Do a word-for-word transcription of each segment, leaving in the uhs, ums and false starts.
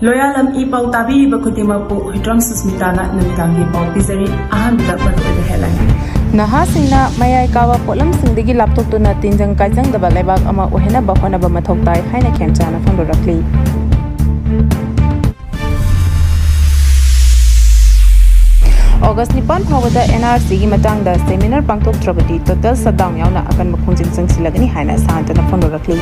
ꯂꯣꯌꯥꯂꯝ E ꯄꯥꯎ ꯇꯥꯕꯤꯔꯤꯕ ꯈꯨꯗꯤꯡꯃꯛꯄꯨ ꯍꯨꯏꯗ꯭ꯔꯣꯝ ꯁꯨꯁꯃꯤꯇꯥꯅ ꯅꯨꯃꯤꯗꯥꯡꯒꯤ ꯄꯥꯎ ꯄꯤꯖꯔꯤ꯫ ꯑꯍꯥꯟꯕꯗ ꯃꯔꯨꯑꯣꯏꯕ headline꯫ ꯅꯍꯥꯁꯤꯡꯅ ꯃꯌꯥꯏ ꯀꯥꯕ ꯄꯣꯠꯂꯝꯁꯤꯡꯗꯒꯤ ꯂꯥꯞꯊꯣꯛꯇꯨꯅ ꯇꯤꯟꯖꯪ ꯀꯥꯏꯖꯪꯗꯕ ꯂꯩꯕꯥꯛ ꯑꯃ ꯑꯣꯏꯍꯟꯅꯕ ꯍꯣꯠꯅꯕ ꯃꯊꯧ ꯇꯥꯏ ꯍꯥꯏꯅ ꯈꯦꯝꯆꯥꯅ ꯐꯣꯡꯗꯣꯔꯛꯂꯤ꯫ ꯑꯣꯒꯁ ꯅꯤꯄꯥꯟ ꯐꯥꯎꯕꯗ N R C ꯒꯤ ꯃꯇꯥꯡꯗ seminar ꯄꯥꯡꯊꯣꯛꯇ꯭ꯔꯕꯗꯤ total shutdown ꯌꯥꯎꯅ ꯑꯀꯟꯕ ꯈꯣꯡꯖꯪ ꯆꯪꯁꯤꯜꯂꯒꯅꯤ ꯍꯥꯏꯅ ꯁꯥꯟꯇꯅ ꯐꯣꯡꯗꯣꯔꯛꯂꯤ꯫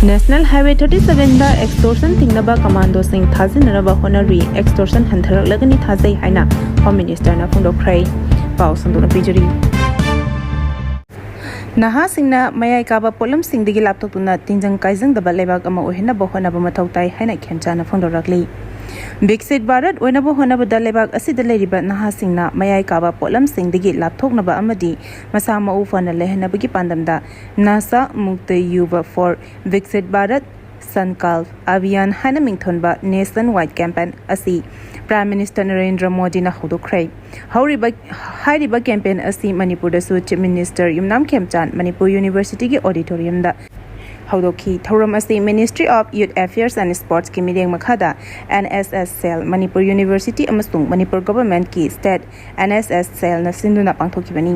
National Highway thirty seven ꯗ extortion ꯊꯤꯡꯅꯕ commandoꯁꯤꯡ ꯊꯥꯖꯤꯟꯅꯅꯕ ꯍꯣꯠꯅꯔꯤ꯫ Extortion ꯍꯟꯊꯔꯛꯂꯒꯅꯤ ꯊꯥꯖꯩ ꯍꯥꯏꯅ Home Ministerꯅ ꯐꯣꯡꯗꯣꯛꯈ꯭ꯔꯦ꯫ ꯄꯥꯎ ꯁꯟꯗꯣꯛꯅ ꯄꯤꯖꯔꯤ꯫ ꯅꯍꯥꯁꯤꯡꯅ ꯃꯌꯥꯏ ꯀꯥꯕ ꯄꯣꯠꯂꯝꯁꯤꯡꯗꯒꯤ ꯂꯥꯞꯊꯣꯛꯇꯨꯅ ꯇꯤꯟꯖꯪ ꯀꯥꯏꯖꯪꯗꯕ ꯂꯩꯕꯥꯛ ꯑꯃ ꯑꯣꯏꯍꯟꯅꯕ ꯍꯣꯠꯅꯕ ꯃꯊꯧ ꯇꯥꯏ ꯍꯥꯏꯅ ꯈꯦꯝꯆꯥꯅ ꯐꯣꯡꯗꯣꯔꯛꯂꯤ꯫ ꯕꯤꯛꯁꯤꯠ ꯚꯥꯔꯠ ꯑꯣꯏꯅꯕ ꯍꯣꯠꯅꯕꯗ ꯂꯩꯕꯥꯛ ꯑꯁꯤꯗ ꯂꯩꯔꯤꯕ ꯅꯍꯥꯁꯤꯡꯅ ꯃꯌꯥꯏ ꯀꯥꯕ ꯄꯣꯠꯂꯝꯁꯤꯡꯗꯒꯤ ꯂꯥꯞꯊꯣꯛꯅꯕ ꯑꯃꯗꯤ ꯃꯁꯥ ꯃꯎ ꯐꯅ ꯂꯩꯍꯟꯅꯕꯒꯤ ꯄꯥꯟꯗꯝꯗ Nasha Mukt Yuva for Viksit Bharat Sankalp Abhiyan ꯍꯥꯏꯅ ꯃꯤꯡꯊꯣꯟꯕ nationwide campaign ꯑꯁꯤ Prime Minister ꯅꯔꯦꯟꯗ꯭ꯔ ꯃꯣꯗꯤꯅ ꯍꯧꯗꯣꯛꯈ꯭ꯔꯦ꯫ ꯍꯧꯔꯤꯕ, ꯍꯥꯏꯔꯤꯕ campaign ꯑꯁꯤ ꯃꯅꯤꯄꯨꯔꯗꯁꯨ Chief Minister ꯌꯨꯝꯅꯥꯝ ꯈꯦꯝꯆꯥꯟ ꯃꯅꯤꯄꯨꯔ Universityꯒꯤ auditoriumꯗ ꯍꯧꯗꯣꯛꯈꯤ꯫ ꯊꯧꯔꯝ ꯑꯁꯤ Ministry of Youth Affairs and Sportsꯀꯤ ꯃꯤꯠꯌꯦꯡ ꯃꯈꯥꯗ N S S cell, Manipur University ꯑꯃꯁꯨꯡ Manipur Governmentꯀꯤ State N S S cellꯅ ꯁꯤꯟꯗꯨꯅ ꯄꯥꯡꯊꯣꯛꯈꯤꯕꯅꯤ꯫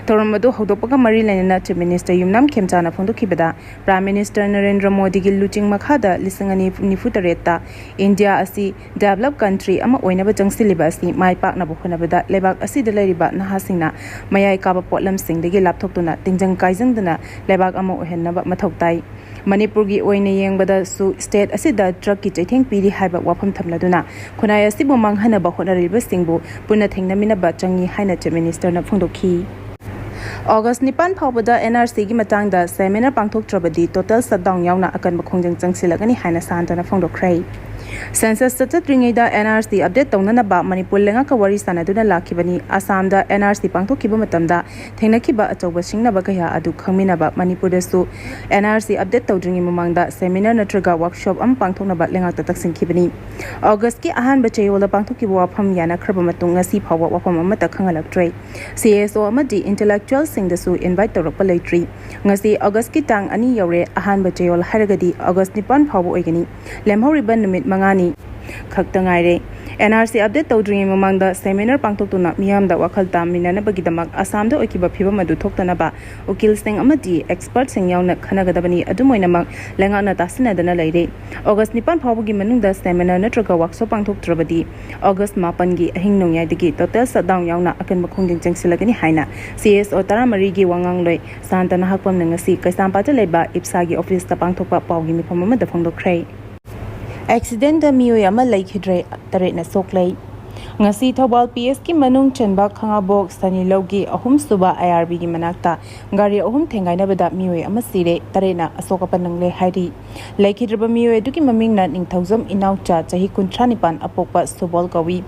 ꯊꯧꯔꯝ ꯑꯗꯨ ꯍꯧꯗꯣꯛꯄꯒ ꯃꯔꯤ ꯂꯩꯅꯅ Chief Minister ꯌꯨꯝꯅꯥꯝ ꯈꯦꯝꯆꯥꯅ ꯐꯣꯡꯗꯣꯛꯈꯤꯕꯗ, Prime Minister ꯅꯔꯦꯟꯗ꯭ꯔ ꯃꯣꯗꯤꯒꯤ ꯂꯨꯆꯤꯡ ꯃꯈꯥꯗ ꯂꯤꯁꯤꯡ ꯑꯅꯤ ꯅꯤꯐꯨ ꯇꯔꯦꯠꯇ ꯏꯟꯗꯤꯌꯥ ꯑꯁꯤ developed country ꯑꯃ ꯑꯣꯏꯅꯕ ꯆꯪꯁꯤꯜꯂꯤꯕ ꯑꯁꯤ ꯃꯥꯏ ꯄꯥꯛꯅꯕ ꯍꯣꯠꯅꯕꯗ ꯂꯩꯕꯥꯛ ꯑꯁꯤꯗ ꯂꯩꯔꯤꯕ ꯅꯍꯥꯁꯤꯡꯅ ꯃꯌꯥꯏ ꯀꯥꯕ ꯄꯣꯠꯂꯝꯁꯤꯡꯗꯒꯤ ꯂꯥꯞꯊꯣꯛꯇꯨꯅ ꯇꯤꯟꯖꯪ ꯀꯥꯏꯖꯪꯗꯅ ꯂꯩꯕꯥꯛ ꯑꯃ ꯑꯣꯏꯍꯟꯅꯕ ꯃꯊꯧ ꯇꯥꯏ꯫ ꯃꯅꯤꯄꯨꯔꯒꯤ ꯑꯣꯏꯅ ꯌꯦꯡꯕꯗꯁꯨ state ꯑꯁꯤꯗ drugꯀꯤ ꯆꯩꯊꯦꯡ ꯄꯤꯔꯤ ꯍꯥꯏꯕ ꯋꯥꯐꯝ ꯊꯝꯂꯗꯨꯅ ꯈꯨꯟꯅꯥꯏ ꯑꯁꯤꯕꯨ ꯃꯥꯡꯍꯟꯅꯕ ꯍꯣꯠꯅꯔꯤꯕꯁꯤꯡꯕꯨ ꯄꯨꯟꯅ ꯊꯦꯡꯅꯃꯤꯟꯅꯕ ꯆꯪꯏ ꯍꯥꯏꯅ Chief Ministerꯅ ꯐꯣꯡꯗꯣꯛꯈꯤ꯫ ꯑꯣꯒꯁ ꯅꯤꯄꯥꯟ ꯐꯥꯎꯕꯗ N R Cꯒꯤ ꯃꯇꯥꯡꯗ seminar ꯄꯥꯡꯊꯣꯛꯇ꯭ꯔꯕꯗꯤ total shutdown ꯌꯥꯎꯅ ꯑꯀꯟꯕ ꯈꯣꯡꯖꯪ ꯆꯪꯁꯤꯜꯂꯒꯅꯤ ꯍꯥꯏꯅ ꯁꯥꯟꯇꯅ ꯐꯣꯡꯗꯣꯛꯈ꯭ꯔꯦ꯫ Census ꯆꯠꯊꯗ꯭ꯔꯤꯉꯩꯗ N R C update ꯇꯧꯅꯅꯕ ꯃꯅꯤꯄꯨꯔ ꯂꯩꯉꯥꯛꯀ ꯋꯥꯔꯤ ꯁꯥꯟꯅꯗꯨꯅ ꯂꯥꯛꯈꯤꯕꯅꯤ꯫ ꯑꯁꯥꯝꯗ N R C ꯄꯥꯡꯊꯣꯛꯈꯤꯕ ꯃꯇꯝꯗ ꯊꯦꯡꯅꯈꯤꯕ ꯑꯆꯧꯕ ꯁꯤꯡꯅꯕ ꯀꯌꯥ ꯑꯗꯨ ꯈꯪꯃꯤꯟꯅꯕ ꯃꯅꯤꯄꯨꯔꯗꯁꯨ N R C update ꯇꯧꯗ꯭ꯔꯤꯉꯩ ꯃꯃꯥꯡꯗ seminar ꯅꯠꯇ꯭ꯔꯒ workshop ꯑꯃ ꯄꯥꯡꯊꯣꯛꯅꯕ ꯂꯩꯉꯥꯛꯇ ꯇꯛꯁꯤꯟꯈꯤꯕꯅꯤ꯫ Augustꯀꯤ ꯑꯍꯥꯟꯕ ꯆꯌꯣꯜꯗ ꯄꯥꯡꯊꯣꯛꯈꯤꯕ ꯋꯥꯐꯝ ꯌꯥꯅꯈ꯭ꯔꯕ ꯃꯇꯨꯡ ꯉꯁꯤ ꯐꯥꯎꯕ ꯋꯥꯐꯝ ꯑꯃꯠꯇ ꯈꯪꯍꯜꯂꯛꯇ꯭ꯔꯦ꯫ C S O ꯑꯃꯗꯤ intellectualꯁꯤꯡꯗꯁꯨ invite ꯇꯧꯔꯛꯄ ꯂꯩꯇ꯭ꯔꯤ꯫ ꯉꯁꯤ Augustꯀꯤ ꯇꯥꯡ ꯑꯅꯤ ꯌꯧꯔꯦ꯫ ꯑꯍꯥꯟꯕ ꯆꯌꯣꯜ ꯍꯥꯏꯔꯒꯗꯤ August ꯅꯤꯄꯥꯟ ꯐꯥꯎꯕ ꯑꯣꯏꯒꯅꯤ꯫ ꯂꯦꯝꯍꯧꯔꯤꯕ ꯅꯨꯃꯤꯠ ꯃꯉꯥꯅꯤ ꯈꯛꯇ ꯉꯥꯏꯔꯦ꯫ N R C update ꯇꯧꯗ꯭ꯔꯤꯉꯩ ꯃꯃꯥꯡꯗ seminar ꯄꯥꯡꯊꯣꯛꯇꯨꯅ ꯃꯤꯌꯥꯝꯗ ꯋꯥꯈꯜ ꯇꯥꯃꯤꯟꯅꯅꯕꯒꯤꯗꯃꯛ ꯑꯁꯥꯝꯗ ꯑꯣꯏꯈꯤꯕ ꯐꯤꯕꯝ ꯑꯗꯨ ꯊꯣꯛꯇꯅꯕ ꯎꯀꯤꯜꯁꯤꯡ ꯑꯃꯗꯤ expertꯁꯤꯡ ꯌꯥꯎꯅ ꯈꯟꯅꯒꯗꯕꯅꯤ꯫ ꯑꯗꯨꯝ ꯑꯣꯏꯅꯃꯛ, ꯂꯩꯉꯥꯛꯅ ꯇꯥꯁꯤꯟꯅꯗꯅ ꯂꯩꯔꯦ꯫ August ꯅꯤꯄꯥꯟ ꯐꯥꯎꯕꯒꯤ ꯃꯅꯨꯡꯗ seminar ꯅꯠꯇ꯭ꯔꯒ workshop ꯄꯥꯡꯊꯣꯛꯇ꯭ꯔꯕꯗꯤ August ꯃꯥꯄꯟꯒꯤ ꯑꯍꯤꯡ ꯅꯣꯡꯌꯥꯏꯗꯒꯤ total shutdown ꯌꯥꯎꯅ ꯑꯀꯟꯕ ꯈꯣꯡꯖꯪ ꯆꯪꯁꯤꯜꯂꯒꯅꯤ ꯍꯥꯏꯅ C S O ꯇꯔꯥꯃꯔꯤꯒꯤ ꯋꯥꯉꯥꯡꯂꯣꯏ ꯁꯥꯟꯇꯅ ꯍꯥꯛꯄꯝꯅ ꯉꯁꯤ ꯀꯩꯁꯥꯝꯄꯥꯠꯇ ꯂꯩꯕ ꯏꯞꯁꯥꯒꯤ officeꯇ ꯄꯥꯡꯊꯣꯛꯄ ꯄꯥꯎꯒꯤ ꯃꯤꯐꯝ ꯑꯃꯗ ꯐꯣꯡꯗꯣꯛꯈ꯭ꯔꯦ꯫ Accidentꯇ ꯃꯤꯑꯣꯏ ꯑꯃ ꯂꯩꯈꯤꯗ꯭ꯔꯦ, ꯇꯔꯦꯠꯅ ꯁꯣꯛꯂꯦ꯫ ꯉꯁꯤ ꯊꯧꯕꯥꯜ P Sꯀꯤ ꯃꯅꯨꯡ ꯆꯟꯕ ꯈꯥꯉꯕꯣꯛ ꯁꯅꯤꯂꯧꯒꯤ ꯑꯍꯨꯝꯁꯨꯕ I R Bꯒꯤ ꯃꯅꯥꯛꯇ ꯒꯥꯔꯤ ꯑꯍꯨꯝ ꯊꯦꯡꯒꯥꯏꯅꯕꯗ ꯃꯤꯑꯣꯏ ꯑꯃ ꯁꯤꯔꯦ, ꯇꯔꯦꯠꯅ ꯑꯁꯣꯛ ꯑꯄꯟ ꯅꯪꯂꯦ ꯍꯥꯏꯔꯤ꯫ ꯂꯩꯈꯤꯗ꯭ꯔꯕ ꯃꯤꯑꯣꯏ ꯑꯗꯨꯒꯤ ꯃꯃꯤꯡꯅ ꯅꯤꯡꯊꯧꯖꯝ ꯏꯅꯥꯎꯆꯥ, ꯆꯍꯤ ꯀꯨꯟꯊ꯭ꯔꯥ ꯅꯤꯄꯥꯟ, ꯑꯄꯣꯛꯄ ꯁꯨꯕꯣꯜ ꯀꯧꯏ꯫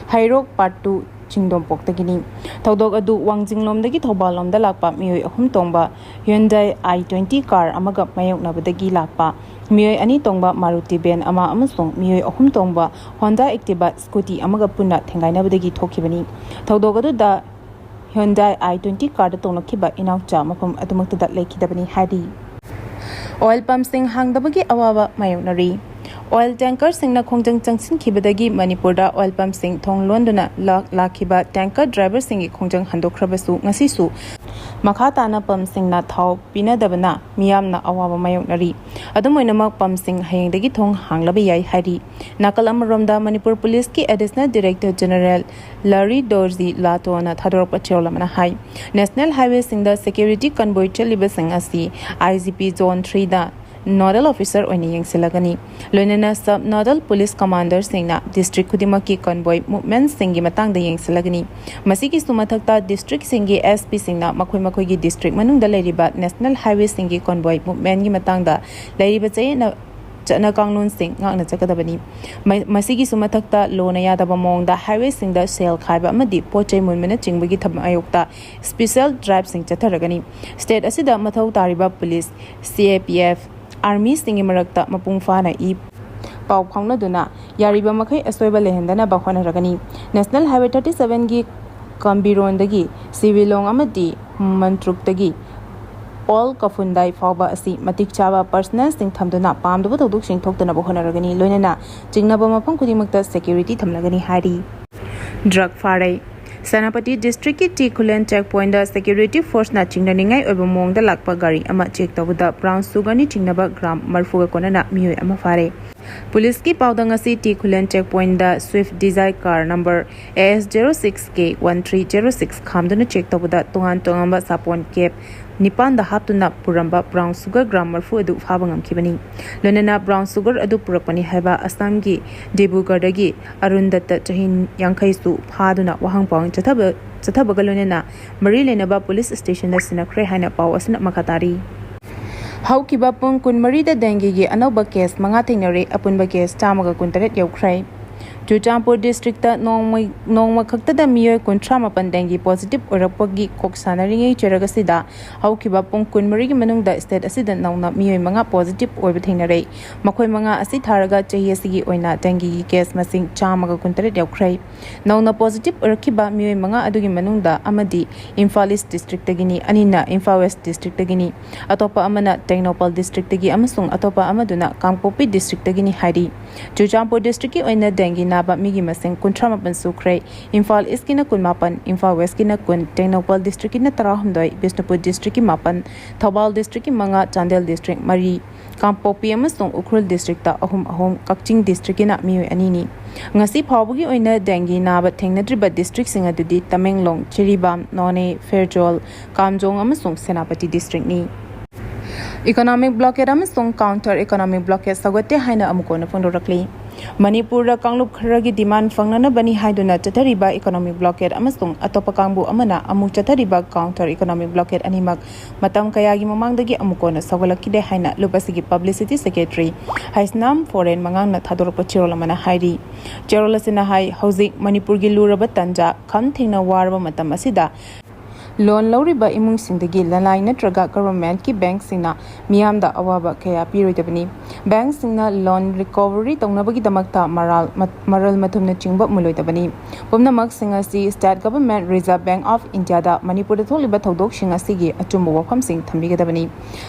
ꯍꯩꯔꯣꯛ Part Two ꯆꯤꯡꯗꯣꯡꯄꯣꯛꯇꯒꯤꯅꯤ꯫ ꯊꯧꯗꯣꯛ ꯑꯗꯨ ꯋꯥꯡꯖꯤꯡꯂꯣꯝꯗꯒꯤ ꯊꯧꯕꯥꯜꯂꯣꯝꯗ ꯂꯥꯛꯄ ꯃꯤꯑꯣꯏ ꯑꯍꯨꯝ ꯇꯣꯡꯕ Hyundai I twenty car ꯑꯃꯒ ꯃꯥꯌꯣꯛꯅꯕꯗꯒꯤ ꯂꯥꯛꯄ ꯃꯤꯑꯣꯏ ꯑꯅꯤ ꯇꯣꯡꯕ Maruti van ꯑꯃ ꯑꯃꯁꯨꯡ ꯃꯤꯑꯣꯏ ꯑꯍꯨꯝ ꯇꯣꯡꯕ Honda Activa scooty ꯑꯃꯒ ꯄꯨꯟꯅ ꯊꯦꯡꯒꯥꯏꯅꯕꯗꯒꯤ ꯊꯣꯛꯈꯤꯕꯅꯤ꯫ ꯊꯧꯗꯣꯛ ꯑꯗꯨꯗ Hyundai I twenty carꯗ ꯇꯣꯡꯂꯛꯈꯤꯕ ꯏꯅꯥꯎꯆꯥ ꯃꯐꯝ ꯑꯗꯨꯃꯛꯇꯗ ꯂꯩꯈꯤꯗꯕꯅꯤ ꯍꯥꯏꯔꯤ꯫ Oil pumpꯁꯤꯡ ꯍꯥꯡꯗꯕꯒꯤ ꯑꯋꯥꯕ ꯃꯥꯌꯣꯛꯅꯔꯤ꯫ Oil tankerꯁꯤꯡꯅ ꯈꯣꯡꯖꯪ ꯆꯪꯁꯤꯟꯈꯤꯕꯗꯒꯤ ꯃꯅꯤꯄꯨꯔꯗ oil pumpꯁꯤꯡ ꯊꯣꯡ ꯂꯣꯟꯗꯨꯅ ꯂꯥꯛ-, ꯂꯥꯛꯈꯤꯕ tanker driverꯁꯤꯡꯒꯤ ꯈꯣꯡꯖꯪ ꯍꯟꯗꯣꯛꯈ꯭ꯔꯕꯁꯨ, ꯉꯁꯤꯁꯨ ꯃꯈꯥ ꯇꯥꯅ pumpꯁꯤꯡꯅ ꯊꯥꯎ ꯄꯤꯅꯗꯕꯅ ꯃꯤꯌꯥꯝꯅ ꯑꯋꯥꯕ ꯃꯥꯌꯣꯛꯅꯔꯤ꯫ ꯑꯗꯨꯝ ꯑꯣꯏꯅꯃꯛ, pumpꯁꯤꯡ ꯍꯌꯦꯡꯗꯒꯤ ꯊꯣꯡ ꯍꯥꯡꯂꯕ ꯌꯥꯏ ꯍꯥꯏꯔꯤ꯫ ꯅꯥꯀꯜ ꯑꯃꯔꯣꯝꯗ, ꯃꯅꯤꯄꯨꯔ ꯄꯨꯂꯤꯁꯀꯤ Additional Director General ꯂꯥꯔꯤ ꯗꯣꯔꯖꯤ ꯂꯥꯇꯣꯅ ꯊꯥꯗꯣꯔꯛꯄ ꯆꯦꯔꯣꯜ ꯑꯃꯅ ꯍꯥꯏ, national highwayꯁꯤꯡꯗ security convoy ꯆꯠꯂꯤꯕꯁꯤꯡ ꯑꯁꯤ I G P Zone Threeꯗ nodal officer ꯑꯣꯏꯅ ꯌꯦꯡꯁꯤꯜꯂꯒꯅꯤ꯫ ꯂꯣꯏꯅꯅ sub nodal police commanderꯁꯤꯡꯅ district ꯈꯨꯗꯤꯡꯃꯛꯀꯤ convoy movementꯁꯤꯡꯒꯤ ꯃꯇꯥꯡꯗ ꯌꯦꯡꯁꯤꯜꯂꯒꯅꯤ꯫ ꯃꯁꯤꯒꯤꯁꯨ ꯃꯊꯛꯇ, districtꯁꯤꯡꯒꯤ S Pꯁꯤꯡꯅ ꯃꯈꯣꯏ ꯃꯈꯣꯏꯒꯤ district ꯃꯅꯨꯡꯗ ꯂꯩꯔꯤꯕ national highwayꯁꯤꯡꯒꯤ convoy movementꯀꯤ ꯃꯇꯥꯡꯗ ꯂꯩꯔꯤꯕ ꯆꯌꯦꯠꯅ-, ꯆꯠꯅ ꯀꯥꯡꯂꯣꯟꯁꯤꯡ ꯉꯥꯛꯅ ꯆꯠꯀꯗꯕꯅꯤ꯫ ꯃ-, ꯃꯁꯤꯒꯤꯁꯨ ꯃꯊꯛꯇ ꯂꯣꯅ ꯌꯥꯗꯕ ꯃꯑꯣꯡꯗ highwayꯁꯤꯡꯗ ꯁꯦꯜ ꯈꯥꯏꯕ ꯑꯃꯗꯤ ꯄꯣꯠ ꯆꯩ ꯃꯨꯟꯕꯅꯆꯤꯡꯕꯒꯤ ꯊꯕꯛ ꯃꯥꯌꯣꯛꯇ special driveꯁꯤꯡ ꯆꯠꯊꯔꯒꯅꯤ꯫ State ꯑꯁꯤꯗ ꯃꯊꯧ ꯇꯥꯔꯤꯕ police, C A P F, armyꯁꯤꯡꯒꯤ ꯃꯔꯛꯇ ꯃꯄꯨꯡ ꯐꯥꯅ ꯏ ꯄꯥꯎ ꯐꯥꯎꯅꯗꯨꯅ ꯌꯥꯔꯤꯕ ꯃꯈꯩ ꯑꯁꯣꯏꯕ ꯂꯩꯍꯟꯗꯅꯕ ꯍꯣꯠꯅꯔꯒꯅꯤ꯫ National Highway thirty sevenꯒꯤ ꯀꯝꯕꯤꯔꯣꯟꯗꯒꯤ ꯁꯤꯕꯤꯂꯣꯡ ꯑꯃꯗꯤ ꯃꯟꯇ꯭ꯔꯨꯛꯇꯒꯤ ꯑꯣꯜ ꯀꯐꯨꯟꯗꯥꯏ ꯐꯥꯎꯕ ꯑꯁꯤ ꯃꯇꯤꯛ ꯆꯥꯕ personnelꯁꯤꯡ ꯊꯝꯗꯨꯅ ꯄꯥꯝꯗꯕ ꯊꯧꯗꯣꯛꯁꯤꯡ ꯊꯣꯛꯇꯅꯕ ꯍꯣꯠꯅꯔꯒꯅꯤ꯫ ꯂꯣꯏꯅꯅ ꯆꯤꯡꯅꯕ ꯃꯐꯝ ꯈꯨꯗꯤꯡꯃꯛꯇ security ꯊꯝꯂꯒꯅꯤ ꯍꯥꯏꯔꯤ꯫ Drug ꯐꯥꯔꯦ꯫ ꯁꯦꯅꯥꯄꯇꯤ districtꯀꯤ ꯇꯤ ꯈꯨꯂꯦꯟ check pointꯗ security forceꯅ ꯆꯤꯡꯅꯅꯤꯡꯉꯥꯏ ꯑꯣꯏꯕ ꯃꯑꯣꯡꯗ ꯂꯥꯛꯄ ꯒꯥꯔꯤ ꯑꯃ check ꯇꯧꯕꯗ brown sugarꯅꯤ ꯆꯤꯡꯅꯕ gram ꯃꯔꯤꯐꯨꯒ ꯀꯣꯟꯅꯅ ꯃꯤꯑꯣꯏ ꯑꯃ ꯐꯥꯔꯦ꯫ Policeꯀꯤ ꯄꯥꯎꯗ ꯉꯁꯤ ꯇꯤ ꯈꯨꯂꯦꯟ check pointꯗ Swift Dzire car number A S zero six K one three zero six ꯈꯥꯝꯗꯨꯅ check ꯇꯧꯕꯗ ꯇꯣꯉꯥꯟ ꯇꯣꯉꯥꯟꯕ ꯁꯥꯄꯣꯟ cap ꯅꯤꯄꯥꯟꯗ ꯍꯥꯞꯇꯨꯅ ꯄꯨꯔꯝꯕ brown sugar gram ꯃꯔꯤꯐꯨ ꯑꯗꯨ ꯐꯥꯕ ꯉꯝꯈꯤꯕꯅꯤ꯫ ꯂꯣꯏꯅꯅ brown sugar ꯑꯗꯨ ꯄꯨꯔꯛꯄꯅꯤ ꯍꯥꯏꯕ ꯑꯁꯥꯝꯒꯤ ꯗꯤꯕ꯭ꯔꯨꯒꯔꯗꯒꯤ ꯑꯔꯨꯟ ꯗꯠꯇ ꯆꯍꯤ ꯌꯥꯡꯈꯩꯁꯨ ꯐꯥꯗꯨꯅ ꯋꯥꯍꯪ ꯄꯥꯎꯍꯪ ꯆꯠꯊꯕ, ꯆꯠꯊꯕꯒ ꯂꯣꯏꯅꯅ ꯃꯔꯤ ꯂꯩꯅꯕ police stationꯗ ꯁꯤꯟꯅꯈ꯭ꯔꯦ ꯍꯥꯏꯅ ꯄꯥꯎ ꯑꯁꯤꯅ ꯃꯈꯥ ꯇꯥꯔꯤ꯫ ꯍꯧꯈꯤꯕ ꯄꯨꯡ ꯀꯨꯟꯃꯔꯤꯗ dengueꯒꯤ ꯑꯅꯧꯕ case ꯃꯉꯥ ꯊꯦꯡꯅꯔꯦ, ꯑꯄꯨꯟꯕ case ꯆꯥꯝꯃꯒ ꯀꯨꯟꯇꯔꯦꯠ ꯌꯧꯈ꯭ꯔꯦ꯫ ꯆꯨꯔꯆꯥꯟꯄꯨꯔ districtꯇ ꯅꯣꯡꯃ, ꯅꯣꯡꯃ ꯈꯛꯇꯗ ꯃꯤꯑꯣꯏ ꯀꯨꯟꯊ꯭ꯔꯥ ꯃꯥꯄꯟ dengue positive ꯑꯣꯏꯔꯛꯄꯒꯤ ꯀꯣꯛ ꯁꯥꯟꯅꯔꯤꯉꯩ ꯆꯩꯔꯛ ꯑꯁꯤꯗ ꯍꯧꯈꯤꯕ ꯄꯨꯡ ꯀꯨꯟꯃꯔꯤꯒꯤ ꯃꯅꯨꯡꯗ state ꯑꯁꯤꯗ ꯅꯧꯅ ꯃꯤꯑꯣꯏ ꯃꯉꯥ positive ꯑꯣꯏꯕ ꯊꯦꯡꯅꯔꯦ꯫ ꯃꯈꯣꯏ ꯃꯉꯥ ꯑꯁꯤ ꯊꯥꯔꯒ ꯆꯍꯤ ꯑꯁꯤꯒꯤ ꯑꯣꯏꯅ dengueꯒꯤ case ꯃꯁꯤꯡ ꯆꯥꯝꯃꯒ ꯀꯨꯟꯇꯔꯦꯠ ꯌꯧꯈ꯭ꯔꯦ꯫ ꯅꯧꯅ positive ꯑꯣꯏꯔꯛꯈꯤꯕ ꯃꯤꯑꯣꯏ ꯃꯉꯥ ꯑꯗꯨꯒꯤ ꯃꯅꯨꯡꯗ ꯑꯃꯗꯤ ꯏꯝꯐꯥꯜ East districtꯇꯒꯤꯅꯤ, ꯑꯅꯤꯅ ꯏꯝꯐꯥꯜ West districtꯇꯒꯤꯅꯤ, ꯑꯇꯣꯞꯄ ꯑꯃꯅ ꯇꯦꯡꯅꯧꯄꯜ districtꯇꯒꯤ ꯑꯃꯁꯨꯡ ꯑꯇꯣꯞꯄ ꯑꯃꯗꯨꯅ ꯀꯥꯡꯄꯣꯛꯄꯤ districtꯇꯒꯤꯅꯤ ꯍꯥꯏꯔꯤ꯫ ꯆꯨꯔꯆꯥꯟꯄꯨꯔ districtꯀꯤ ꯑꯣꯏꯅ dengue ꯅꯥꯕ ꯃꯤꯒꯤ ꯃꯁꯤꯡ ꯀꯨꯟꯊ꯭ꯔꯥ ꯃꯥꯄꯟ ꯁꯨꯈ꯭ꯔꯦ꯫ ꯏꯝꯐꯥꯜ Eastꯀꯤꯅ ꯀꯨꯟꯃꯥꯄꯟ, ꯏꯝꯐꯥꯜ Westꯀꯤꯅ ꯀꯨꯟ, ꯇꯦꯡꯅꯧꯄꯜ districtꯀꯤꯅ ꯇꯔꯥꯍꯨꯝꯗꯣꯏ, ꯕꯤꯁꯅꯨꯄꯨꯔ districtꯀꯤ ꯃꯥꯄꯟ, ꯊꯧꯕꯥꯜ districtꯀꯤ ꯃꯉꯥ, ꯆꯥꯟꯗꯦꯜ district ꯃꯔꯤ, ꯀꯥꯡꯄꯣꯛꯄꯤ ꯑꯃꯁꯨꯡ ꯎꯈ꯭ꯔꯨꯜ districtꯇ ꯑꯍꯨꯝ ꯑꯍꯨꯝ, ꯀꯛꯆꯤꯡ districtꯀꯤꯅ ꯃꯤꯑꯣꯏ ꯑꯅꯤꯅꯤ꯫ ꯉꯁꯤ ꯐꯥꯎꯕꯒꯤ ꯑꯣꯏꯅ dengue ꯅꯥꯕ ꯊꯦꯡꯅꯗ꯭ꯔꯤꯕ districtꯁꯤꯡ ꯑꯗꯨꯗꯤ ꯇꯃꯦꯡꯂꯣꯡ, ꯖꯤꯔꯤꯕꯥꯝ, ꯅꯣꯅꯦ, ꯐꯦꯔꯖꯣꯜ, ꯀꯥꯝꯖꯣꯡ ꯑꯃꯁꯨꯡ ꯁꯦꯅꯥꯄꯇꯤ districtꯅꯤ꯫ Economic blockade ꯑꯃꯁꯨꯡ counter economic blockade ꯁꯧꯒꯠꯇꯦ ꯍꯥꯏꯅ ꯑꯃꯨꯛ ꯍꯟꯅ ꯐꯣꯡꯗꯣꯔꯛꯂꯤ꯫ ꯃꯅꯤꯄꯨꯔꯗ ꯀꯥꯡꯂꯨꯞ ꯈꯔꯒꯤ ꯗꯤꯃꯥꯟ ꯐꯪꯅꯅꯕꯅꯤ ꯍꯥꯏꯗꯨꯅ ꯆꯠꯊꯔꯤꯕ ꯏꯀꯣꯅꯣꯃꯤꯛ ꯕ꯭ꯂꯣꯀꯦꯠ ꯑꯃꯁꯨꯡ ꯑꯇꯣꯞꯄ ꯀꯥꯡꯕꯨ ꯑꯃꯅ ꯑꯃꯨꯛ ꯆꯠꯊꯔꯤꯕ ꯀꯥꯎꯟꯇꯔ ꯏꯀꯣꯅꯣꯃꯤꯛ ꯕ꯭ꯂꯣꯀꯦꯠ ꯑꯅꯤꯃꯛ ꯃꯇꯝ ꯀꯌꯥꯒꯤ ꯃꯃꯥꯡꯗꯒꯤ ꯑꯃꯨꯛ ꯀꯣꯟꯅ ꯁꯧꯒꯠꯂꯛꯈꯤꯗꯦ ꯍꯥꯏꯅ ꯂꯨꯞ ꯑꯁꯤꯒꯤ ꯄꯕ꯭ꯂꯤꯁꯤꯇꯤ ꯁꯦꯀ꯭ꯔꯦꯇꯔꯤ ꯍꯩꯁꯅꯥꯝ ꯐꯣꯔꯦꯟ ꯃꯉꯥꯡꯅ ꯊꯥꯗꯣꯔꯛꯄ ꯆꯦꯔꯣꯜ ꯑꯃꯅ ꯍꯥꯏꯔꯤ꯫ ꯆꯦꯔꯣꯜ ꯑꯁꯤꯅ ꯍꯥꯏ, ꯍꯧꯖꯤꯛ ꯃꯅꯤꯄꯨꯔꯒꯤ ꯂꯨꯔꯕ ꯇꯥꯟꯖꯥ ꯈꯝ ꯊꯦꯡꯅ ꯋꯥꯔꯕ ꯃꯇꯝ ꯑꯁꯤꯗ ꯂꯣꯟ ꯂꯧꯔꯤꯕ ꯏꯃꯨꯡꯁꯤꯡꯗꯒꯤ ꯂꯅꯥꯏ ꯅꯠꯇ꯭ꯔꯒ ꯒꯚꯔꯟꯃꯦꯟꯠꯀꯤ ꯕꯦꯡꯛꯁꯤꯡꯅ ꯃꯤꯌꯥꯝꯗ ꯑꯋꯥꯕ ꯀꯌꯥ ꯄꯤꯔꯣꯏꯗꯕꯅꯤ꯫ ꯕꯦꯡꯛꯁꯤꯡꯅ ꯂꯣꯟ ꯔꯤꯀꯣꯚꯔꯤ ꯇꯧꯅꯕꯒꯤꯗꯃꯛꯇ ꯃꯔꯥꯜ-, ꯃꯔꯜ ꯃꯊꯨꯝꯅꯆꯤꯡꯕ ꯃꯨꯜꯂꯣꯏꯗꯕꯅꯤ꯫ ꯄꯨꯝꯅꯃꯛꯁꯤꯡ ꯑꯁꯤ state government, reserve bank of ꯏꯟꯗꯤꯌꯥꯗ ꯃꯅꯤꯄꯨꯔꯗ ꯊꯣꯛꯂꯤꯕ ꯊꯧꯗꯣꯛꯁꯤꯡ ꯑꯁꯤꯒꯤ ꯑꯆꯨꯝꯕ ꯋꯥꯐꯝꯁꯤꯡ ꯊꯝꯕꯤꯒꯗꯕꯅꯤ꯫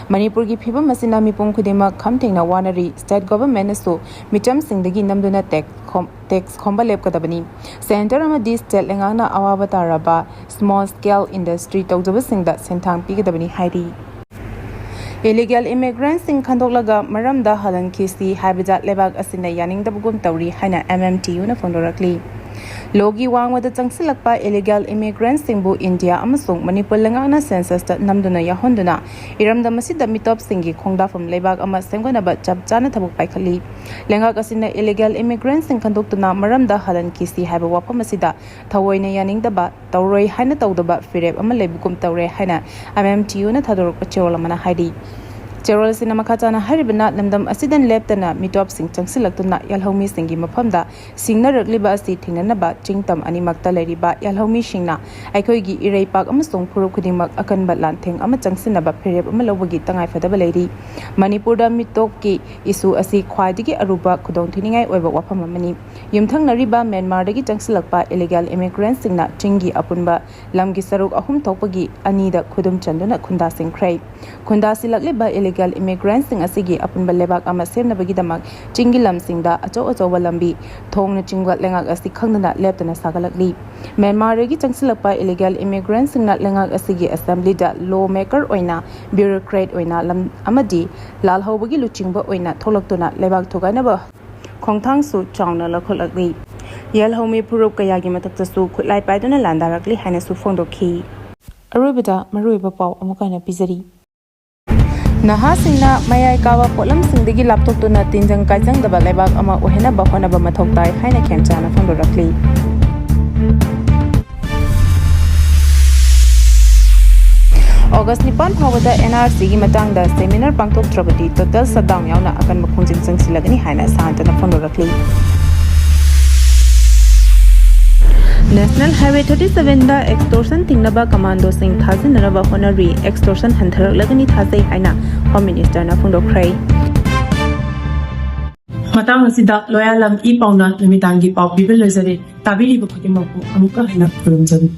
ꯃꯅꯤꯄꯨꯔꯒꯤ ꯐꯤꯚꯝ ꯑꯁꯤꯅ ꯃꯤꯄꯨꯝ ꯈꯨꯗꯤꯡꯃꯛ ꯈꯝ ꯊꯦꯡꯅ ꯋꯥꯅꯔꯤ꯫ ꯁ꯭ꯇꯦꯠ ꯒꯚꯔꯟꯃꯦꯟꯠꯅꯁꯨ ꯃꯤꯆꯝꯁꯤꯡꯗꯒꯤ ꯅꯝꯗꯨꯅ ꯇꯦꯛꯁ ꯈꯣꯝ-, ꯇꯦꯛꯁ ꯈꯣꯝꯕ ꯂꯦꯞꯀꯗꯕꯅꯤ꯫ ꯁꯦꯟꯇꯔ ꯑꯃꯗꯤ ꯁ꯭ꯇꯦꯠ ꯂꯩꯉꯥꯛꯅ ꯑꯋꯥꯕ ꯇꯥꯔꯕ ꯁ꯭ꯃꯣꯜ ꯁ꯭ꯀꯦꯜ ꯏꯟꯗꯁꯇ꯭ꯔꯤ ꯇꯧꯖꯕꯁꯤꯡꯗ ꯁꯦꯟꯊꯥꯡ ꯄꯤꯒꯗꯕꯅꯤ ꯍꯥꯏꯔꯤ꯫ ꯏꯂꯤꯒꯦꯜ ꯏꯃꯤꯒ꯭ꯔꯦꯟꯠꯁꯤꯡ ꯈꯟꯗꯣꯛꯂꯒ ꯃꯔꯝꯗ ꯍꯜꯍꯟꯈꯤꯁꯤ ꯍꯥꯏꯕꯗ ꯂꯩꯕꯥꯛ ꯑꯁꯤꯅ ꯌꯥꯅꯤꯡꯗꯕꯒꯨꯝ ꯇꯧꯔꯤ ꯍꯥꯏꯅ ꯑꯦꯝ ꯑꯦꯝ ꯇꯤ ꯌꯨꯅ ꯐꯣꯡꯗꯣꯔꯛꯂꯤ꯫ ꯂꯣꯒꯤ ꯋꯥꯡꯃꯗ ꯆꯪꯁꯤꯜꯂꯛꯄ ꯏꯂꯤꯒꯦꯜ ꯏꯃꯤꯒ꯭ꯔꯦꯟꯠꯁꯤꯡꯕꯨ ꯏꯟꯗꯤꯌꯥ ꯑꯃꯁꯨꯡ ꯃꯅꯤꯄꯨꯔ ꯂꯩꯉꯥꯛꯅ ꯁꯦꯟꯁꯁꯇ ꯅꯝꯗꯨꯅ ꯌꯥꯎꯍꯟꯗꯨꯅ ꯏꯔꯝꯗꯝ ꯑꯁꯤꯗ ꯃꯤꯇꯣꯞꯁꯤꯡꯒꯤ ꯈꯣꯡꯗꯥꯐꯝ ꯂꯩꯕꯥꯛ ꯑꯃ ꯁꯦꯝꯒꯠꯅꯕ ꯆꯞ ꯆꯥꯅ ꯊꯕꯛ ꯄꯥꯏꯈꯠꯂꯤ꯫ ꯂꯩꯉꯥꯛ ꯑꯁꯤꯅ ꯏꯂꯤꯒꯦꯜ ꯏꯃꯤꯒ꯭ꯔꯦꯟꯠꯁꯤꯡ ꯈꯟꯗꯣꯛꯇꯨꯅ ꯃꯔꯝꯗ ꯍꯜꯍꯟꯈꯤꯁꯤ ꯍꯥꯏꯕ ꯋꯥꯐꯝ ꯑꯁꯤꯗ ꯊꯑꯣꯏꯅ ꯌꯥꯅꯤꯡꯗꯕ ꯇꯧꯔꯣꯏ ꯍꯥꯏꯅ ꯇꯧꯗꯕ ꯐꯤꯔꯦꯞ ꯑꯃ ꯂꯩꯕꯒꯨꯝ ꯇꯧꯔꯦ ꯍꯥꯏꯅ ꯑꯦꯝ ꯑꯦꯝ ꯇꯤ ꯌꯨꯅ ꯊꯥꯗꯣꯔꯛꯄ ꯆꯦꯔꯣꯜ ꯑꯃꯅ ꯍꯥꯏꯔꯤ꯫ ꯆꯦꯔꯣꯜ ꯑꯁꯤꯅ ꯃꯈꯥ ꯇꯥꯅ ꯍꯥꯏꯔꯤꯕꯅ ꯂꯝꯗꯝ ꯑꯁꯤꯗ ꯂꯦꯞꯇꯅ ꯃꯤꯇꯣꯞꯁꯤꯡ ꯆꯪꯁꯤꯜꯂꯛꯇꯨꯅ ꯌꯦꯜꯍꯧꯃꯤꯁꯤꯡꯒꯤ ꯃꯐꯝꯗ ꯁꯤꯡꯅꯔꯛꯂꯤꯕ ꯑꯁꯤ ꯊꯦꯡꯅꯅꯕ ꯆꯤꯡꯇꯝ ꯑꯅꯤꯃꯛꯇ ꯂꯩꯔꯤꯕ ꯌꯦꯜꯍꯧꯃꯤꯁꯤꯡꯅ ꯑꯩꯈꯣꯏꯒꯤ ꯏꯔꯩꯄꯥꯛ ꯑꯃꯁꯨꯡ ꯐꯨꯔꯨꯞ ꯈꯨꯗꯤꯡꯃꯛ ꯑꯀꯟꯕ ꯂꯥꯟꯊꯦꯡ ꯑꯃ ꯆꯪꯁꯤꯟꯅꯕ ꯐꯤꯔꯦꯞ ꯑꯃ ꯂꯧꯕꯒꯤ ꯇꯉꯥꯏꯐꯗꯕ ꯂꯩꯔꯤ꯫ ꯃꯅꯤꯄꯨꯔꯗ ꯃꯤꯇꯣꯞꯀꯤ ꯏꯁꯨ ꯑꯁꯤ ꯈ꯭ꯋꯥꯏꯗꯒꯤ ꯑꯔꯨꯕ ꯈꯨꯗꯣꯡꯊꯤꯅꯤꯡꯉꯥꯏ ꯑꯣꯏꯕ ꯋꯥꯐꯝ ꯑꯃꯅꯤ꯫ ꯌꯨꯝꯊꯪꯅꯔꯤꯕ ꯃ꯭ꯌꯥꯟꯃꯥꯔꯗꯒꯤ ꯆꯪꯁꯤꯜꯂꯛꯄ ꯏꯂꯤꯒꯦꯜ ꯏꯃꯤꯒ꯭ꯔꯦꯟꯠꯁꯤꯡꯅ ꯆꯤꯡꯒꯤ ꯑꯄꯨꯟꯕ ꯂꯝꯒꯤ ꯁꯔꯨꯛ ꯑꯍꯨꯝ ꯊꯣꯛꯄꯒꯤ ꯑꯅꯤꯗ ꯈꯨꯗꯨꯝ ꯆꯟꯗꯨꯅ ꯈꯨꯟꯗꯥꯁꯤꯟꯈ꯭ꯔꯦ꯫ ꯈꯨꯟꯗꯥꯁꯤꯜꯂꯛꯂꯤꯕ ꯏꯂꯤꯒꯦꯜ ꯏꯃꯤꯒ꯭ꯔꯦꯟꯠꯁꯤꯡ ꯑꯁꯤꯒꯤ ꯑꯄꯨꯟꯕ ꯂꯩꯕꯥꯛ ꯑꯃ ꯁꯦꯝꯅꯕꯒꯤꯗꯃꯛ ꯆꯤꯡꯒꯤ ꯂꯝꯁꯤꯡꯗ ꯑꯆꯧ ꯑꯆꯧꯕ ꯂꯝꯕꯤ, ꯊꯣꯡꯅꯆꯤꯡꯕ ꯂꯩꯉꯥꯛ ꯑꯁꯤ ꯈꯪꯗꯅ ꯂꯦꯞꯇꯅ ꯁꯥꯒꯠꯂꯛꯂꯤ꯫ ꯃ꯭ꯌꯥꯟꯃꯥꯔꯗꯒꯤ ꯆꯪꯁꯤꯜꯂꯛꯄ ꯏꯂꯤꯒꯦꯜ ꯏꯃꯤꯒ꯭ꯔꯦꯟꯠꯁꯤꯡꯅ ꯂꯩꯉꯥꯛ ꯑꯁꯤꯒꯤ ꯑꯦꯁꯦꯝꯕ꯭ꯂꯤꯗ ꯂꯣ ꯃꯦꯀꯔ ꯑꯣꯏꯅ, ꯕ꯭ꯌꯨꯔꯣꯀ꯭ꯔꯦꯠ ꯑꯣꯏꯅ ꯂꯝ-, ꯑꯃꯗꯤ ꯂꯥꯜꯍꯧꯕꯒꯤ ꯂꯨꯆꯤꯡꯕ ꯑꯣꯏꯅ ꯊꯣꯛꯂꯛꯇꯨꯅ ꯂꯩꯕꯥꯛ ꯊꯨꯒꯥꯏꯅꯕ ꯈꯣꯡꯊꯥꯡꯁꯨ ꯆꯥꯎꯅ ꯂꯧꯈꯠꯂꯛꯂꯤ꯫ ꯌꯦꯜꯍꯧꯃꯤ ꯐꯨꯔꯨꯞ ꯀꯌꯥꯒꯤ ꯃꯊꯛꯇꯁꯨ ꯈꯨꯠꯂꯥꯏ ꯄꯥꯏꯗꯨꯅ ꯂꯥꯟꯗꯥꯔꯛꯂꯤ ꯍꯥꯏꯅꯁꯨ ꯐꯣꯡꯗꯣꯛꯈꯤ꯫ ꯑꯔꯣꯏꯕꯗ ꯃꯔꯨꯑꯣꯏꯕ ꯄꯥꯎ ꯑꯃꯨꯛ ꯍꯟꯅ ꯄꯤꯖꯔꯤ꯫ ꯅꯍꯥꯁꯤꯡꯅ ꯃꯌꯥꯏ ꯀꯥꯕ ꯄꯣꯠꯂꯝꯁꯤꯡꯗꯒꯤ ꯂꯥꯞꯊꯣꯛꯇꯨꯅ ꯇꯤꯟꯖꯪ ꯀꯥꯏꯖꯪꯗꯕ ꯂꯩꯕꯥꯛ ꯑꯃ ꯑꯣꯏꯍꯟꯅꯕ ꯍꯣꯠꯅꯕ ꯃꯊꯧ ꯇꯥꯏ ꯍꯥꯏꯅ ꯈꯦꯝꯆꯥꯅ ꯐꯣꯡꯗꯣꯔꯛꯂꯤ꯫ ꯑꯣꯒꯁ ꯅꯤꯄꯥꯟ ꯐꯥꯎꯕꯗ ꯑꯦꯟ ꯑꯥꯔ ꯁꯤꯒꯤ ꯃꯇꯥꯡꯗ ꯁꯦꯃꯤꯅꯥꯔ ꯄꯥꯡꯊꯣꯛꯇ꯭ꯔꯕꯗꯤ ꯇꯣꯇꯦꯜ ꯁꯠꯗꯥꯎꯟ ꯌꯥꯎꯅ ꯑꯀꯟꯕ ꯈꯣꯡꯖꯪ ꯆꯪꯁꯤꯜꯂꯒꯅꯤ ꯍꯥꯏꯅ ꯁꯥꯟꯇꯅ ꯐꯣꯡꯗꯣꯔꯛꯂꯤ꯫ ꯅꯦꯁꯅꯦꯜ ꯍꯥꯏꯋꯦ ꯊꯥꯔꯇꯤ ꯁꯚꯦꯟꯗ ꯑꯦꯛꯁꯇꯣꯔꯁꯟ ꯊꯤꯡꯅꯕ ꯀꯃꯥꯟꯗꯣꯁꯤꯡ ꯊꯥꯖꯤꯟꯅꯅꯕ ꯍꯣꯠꯅꯔꯤ꯫ ꯑꯦꯛꯁꯇꯣꯔꯁꯟ ꯍꯟꯊꯔꯛꯂꯒꯅꯤ ꯊꯥꯖꯩ ꯍꯥꯏꯅ ꯍꯣꯝ ꯃꯤꯅꯤꯁꯇꯔꯅ ꯐꯣꯡꯗꯣꯛꯈ꯭ꯔꯦ꯫ ꯃꯇꯥꯡ ꯑꯁꯤꯗ ꯂꯣꯌꯥꯂꯝ ꯏ ꯄꯥꯎꯅ ꯅꯨꯃꯤꯗꯥꯡꯒꯤ ꯄꯥꯎ ꯄꯤꯕ ꯂꯣꯏꯖꯔꯦ꯫ ꯇꯥꯕꯤꯔꯤꯕ ꯈꯨꯗꯤꯡꯃꯛꯄꯨ ꯑꯃꯨꯛꯀ ꯍꯟꯅ ꯈꯨꯔꯨꯝꯖꯔꯤ꯫